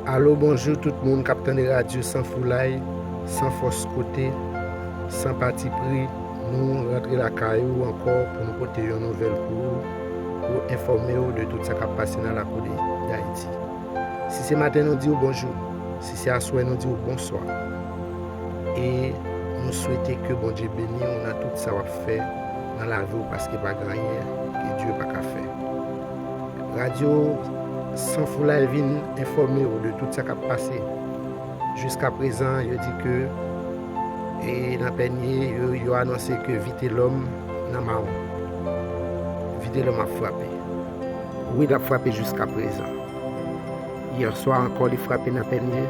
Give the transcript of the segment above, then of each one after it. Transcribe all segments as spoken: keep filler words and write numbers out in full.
Alo, bonjou tout moun k ap tande radyo san foulay, san fòs kote, san pati pri. Nou rantre lakay ou ankò pou nou pote yon nouvèl pou ou, pou enfòme w de tout sa k ap pase nan lakou de Dayiti. Si se maten, nou di w bonjou. Si se aswè, nou di w bonswa. E nou swete ke Bondye beni w nan tout sa w ap fè nan lavi w, paske pa gen anyen ke Dye pa ka fè. Radyo San Foulay vin enfòme w de tout sa k ap pase. Jiska prezan, yo di ke, e, nan Pènye, yo, yo anonse ke Vitelòm nan mawon. Vitelòm ap frape. Wi, l ap frape jiska prezan. Yèswa ankò, li frape nan Pènye,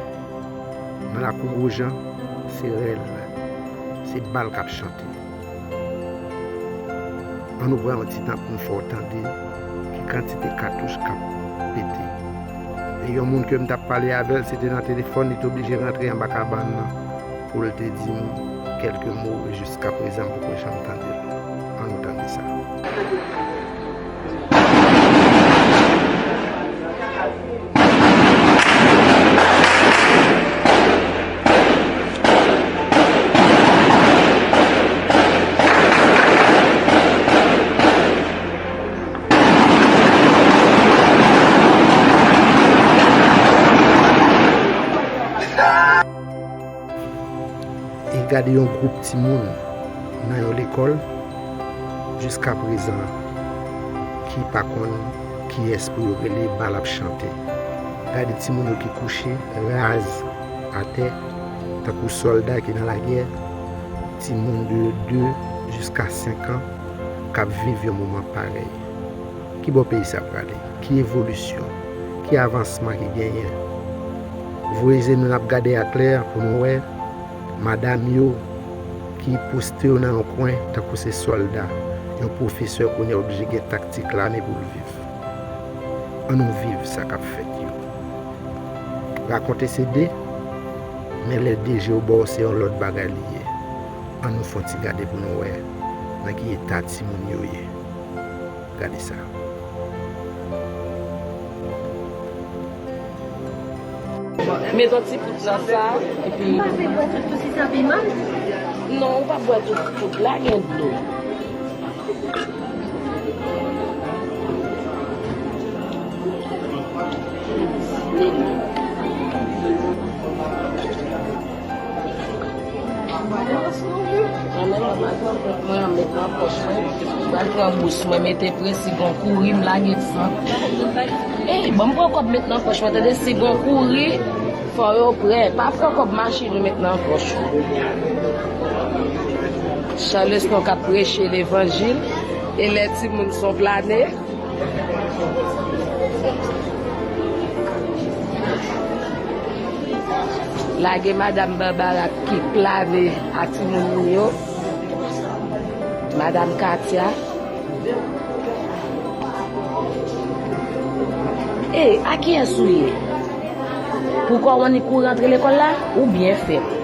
nan lakou Gwojan, se rèl, se bal k ap chante. Ann nou pran yon ti tan pou n fè w tande ki kantite katouch k ap pete. E yon moun ke m t ap pale avè l, se te nan telefòn, li te oblije rantre anba kabann nan pou l te di m kèlke mo, e jiska prezan, m poko janm tande l. Ann nou tande sa. E gade yon gwoup timoun nan yon lekòl, jiska prezan, ki pa konn kiyès pou yo rele, bal ap chante. Gade timoun yo ki kouche, raz, atè, tankou sòlda ki nan lagè, timoun de de jiska senk an k ap viv yon moman parèy. Ki bò peyi sa prale? Ki evolisyon? Ki avansman ki genyen? Voye je nou n ap gade aklè pou nou wè madanm yo ki poste yo nan yon kwen tankou se sòlda, yon pwofesè kounye a oblije gen taktik lame pou l viv. Ann nou viv sa k ap fèt yo. Rakonte se de, men lè de je w ba w se yon lòt bagay li ye. Ann nou fè yon ti gade pou nou wè nan ki eta timoun yo ye. Gade sa. Met yon ti poud nan sa, epi... M pa vle bwè tout poud si sa pi mal. Non, ou pa bwè tout poud la, gen dlo. Mwen menm, mwen pral pran kòb mwen an, met nan pòch mwen. Mwen pral pran bous mwen, mete pre, si gon kouri, m lage san. Ey, ban m pran kòb, met nan pòch mwen, tande, si gon kouri, fò yo prè. Pa pran kòb machin ou, met nan pòch ou. Chan Leston k ap preche levanjil, e lè timoun son plane. Lage madanm Babara ki plane a timoun li yo. Madanm Katia. E, a kiyès ou ye? Pou kò w annik ou rantre lekòl la? Ou byen fèt.